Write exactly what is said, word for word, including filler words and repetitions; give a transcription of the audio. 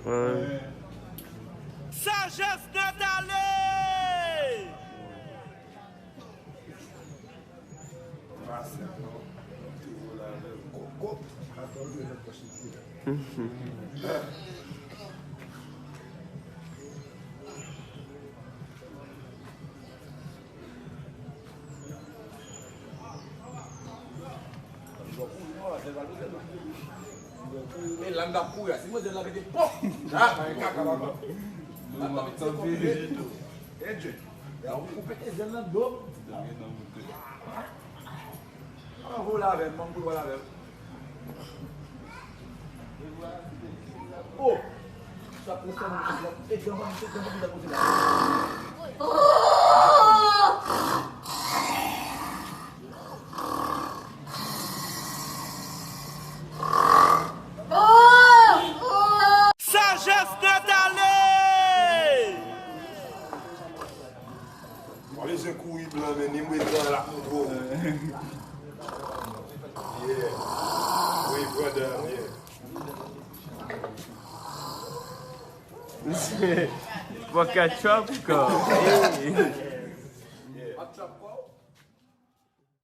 Wi. Sagesse Nathalie! E la m t ap kouri a, si mwen zèl la pete, pòf! Ah, kaka, papa. Mwen ap tann fini. E Dje, ou pete zèl nan do m. Ann voye avè m, ban m kouri avè m. Oh! Sa pou fè mwen, e granmoun, se granmoun ki ta kote la. Sagesse Nathalie! Pa bezwen kouri blan, men ni mwen tan la pou gwo. Yeah. Wi, brother, yeah. Pocket trap, quoi.